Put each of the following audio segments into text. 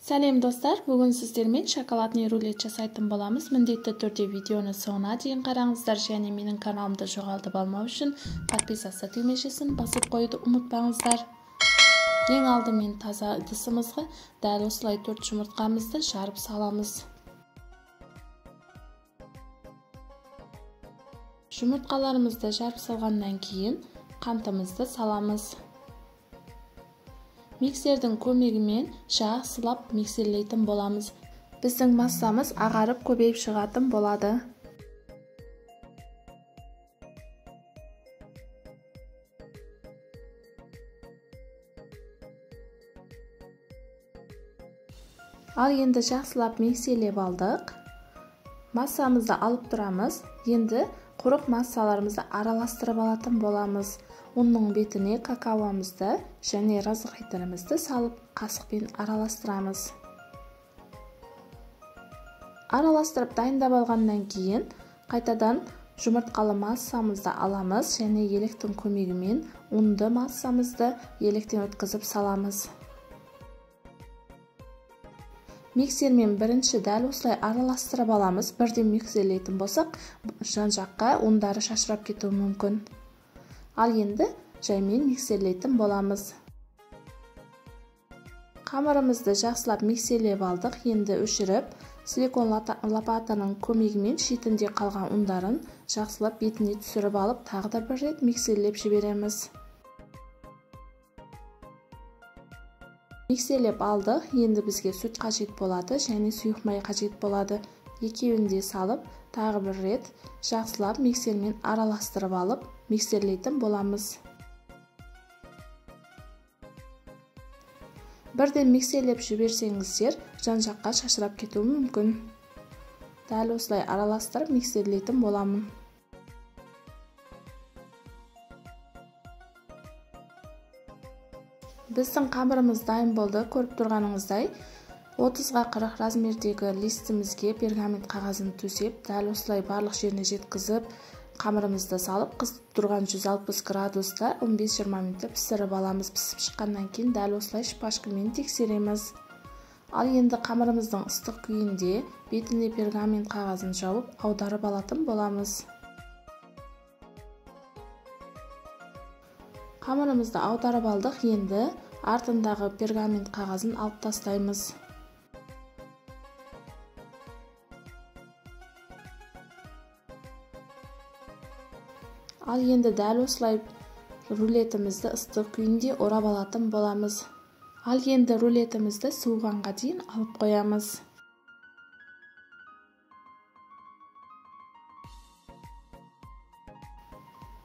Сәлем достар, бүгін сіздермен шоколадный рулет жасайтын боламыз. Міндетті түрде видеоны соңына дейін қараңыздар және менің каналымды жоғалтып алмау үшін подписаться түймешесін басып қоюды ұмытпаңыздар. Ең алдымен таза ыдысымызға дәл осылай 4 жұмыртқамызды жарып саламыз. Жұмыртқаларымызды жарып салғаннан кейін қантымызды саламыз. Миксердің көмегімен жақсылап миксерлейтін боламыз. Біздің массамыз ағарып көбейіп шығатын болады. Ал енді жақсылап миксерлеп алдық. Массамызды алып тұрамыз. Енді құрық массаларымызды араластырып алатын боламыз. Ұнның бетіне какаомызды және разрыхлителімізді салып қасықпен араластырамыз. Араластырып дайындап алғаннан кейін қайтадан жұмыртқалы массамызды аламыз және електің көмегімен ұнды массамызды електен өткізіп саламыз. Миксермен бірінші дәл осылай араластырып аламыз. Бірден миксерлейтін болсақ, жан-жаққа ұндары шашырап кетуі мүмкін. Ал енді жаймен миксерлейтін боламыз. Қамырымызды жақсылап миксерлеп алдық. Енді өшіріп, силикон лопатаның көмегімен шетінде қалған ұндарын жақсылап бетіне түсіріп алып, тағы да бір рет миксерлеп жібереміз. Миксерлеп алдық. Енді бізге сүт қажет болады және сұйық май қажет болады. Екеуін де салып, тағы бір рет жақсылап миксермен араластырып алып, миксерлейтін боламыз. Бірден миксерлеп жіберсеңіздер, жан-жаққа шашырап кетуі мүмкін. Дәл осылай араластырып миксерлейтін боламын. Біздің қамырымыз дайын болды. Көріп тұрғаныңыздай 30-ға 40 размердегі листімізге пергамент қағазын төсеп, дәл осылай барлық жеріне жеткізіп, қамырымызды салып, қызып тұрған 160 градуста 15-20 минутта пісіріп аламыз. Пісіп шыққаннан кейін дәл осылай шпажкамен тексереміз. Ал енді қамырымыздың ыстық күйінде бетіне пергамент қағазын жауып, аударып алатын боламыз. Қамырымызды аударып алдық. Енді артындағы пергамент қағазын алып тастаймыз. Ал енді дәл осылай рулетімізді ыстық күйінде орап алатын боламыз. Ал енді рулетімізді суығанға дейін алып қоямыз.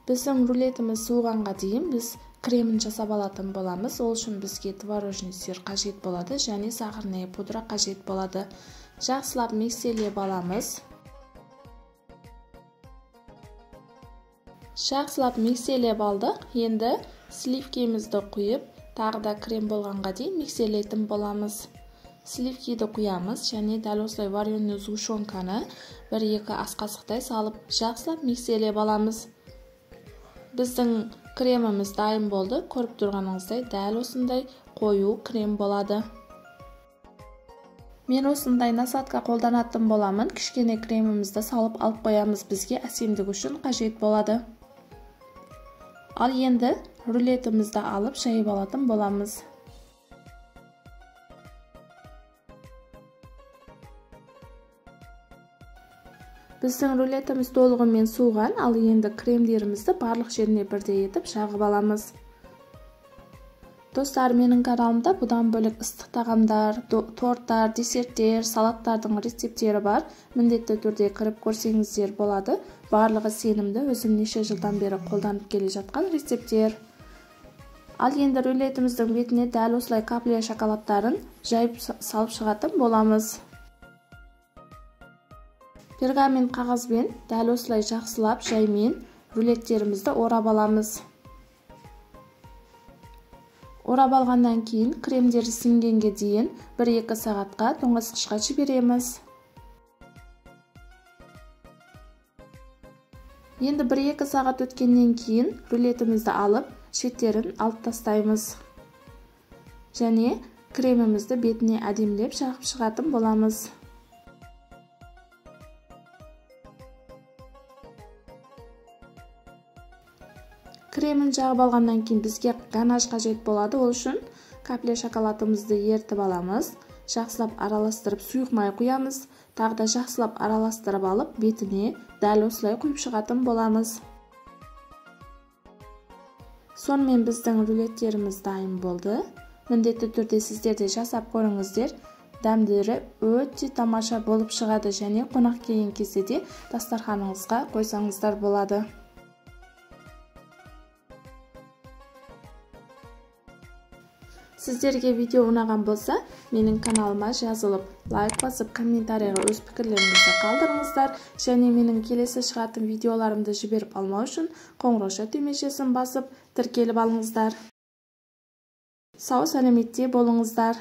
Біздің рулетіміз суығанға дейін біз кремін жасап алатын боламыз. Ол үшін бізге творожный сыр қажет болады және сахарная пудра қажет болады. Жақсылап миксерлеп аламыз. Жақсылап миксерлеп алдық. Енді сливкемізді құйып, тағы да крем болғанға дейін миксерлейтін боламыз. Сливкиді құямыз және дәл осылай вареный сгущенканы 1-2 ас қасықтай салып, жақсылап миксерлеп аламыз. Біздің креміміз дайын болды. Көріп тұрғаныңыздай дәл осындай қою крем болады. Мен осындай насадка қолданатын боламын. Кішкене кремімізді салып алып қоямыз. Бізге әсемдік үшін қажет болады. Ал енді рулетімізді алып жайып алатын боламыз. Біздің рулетіміз толығымен суыған, ал енді кремдерімізді барлық жеріне бірдей етіп жағып аламыз. Достар, менің каналымда бұдан бөлек ыстық тағамдар, торттар, десерттер, салаттардың рецепттері бар. Міндетті түрде кіріп көрсеңіздер болады. Барлығы сенімді, өзім неше жылдан бері қолданып келе жатқан рецепттер. Ал енді рулетіміздің бетіне дәл осылай капля шоколадтарын жайып салып шығатын боламыз. Пергамент қағазбен дәл осылай жақсылап жаймен рулеттерімізді орап аламыз. Орап алғаннан кейін кремдері сіңгенге дейін 1-2 сағатқа тоңазытқышқа жібереміз. Енді 1-2 сағат өткеннен кейін рулетімізді алып, шеттерін алып тастаймыз. Және Кремімізді бетіне әдемілеп жағып шығатын боламыз. Кремін жағып алғаннан кейін бізге ганаш қажет болады. Ол үшін капля шоколадымызды ерітіп аламыз. Жақсылап араластырып сұйық май құямыз. Тағы да жақсылап араластырып алып, бетіне дәл осылай құйып шығатын боламыз. Сонымен біздің рулеттеріміз дайын болды. Міндетті түрде сіздер де жасап көріңіздер. Дәмдері өте тамаша болып шығады және қонақ келген кезде де дастарханыңызға қойсаңыздар болады. Сіздерге видео ұнаған болса, менің каналыма жазылып, лайк басып, комментарийға өз пікірлеріңізді қалдырыңыздар және менің келесі шығатын видеоларымды жіберіп алмау үшін қоңырауша түймешесін басып, тіркеліп алыңыздар. Сау сәлеметте болыңыздар.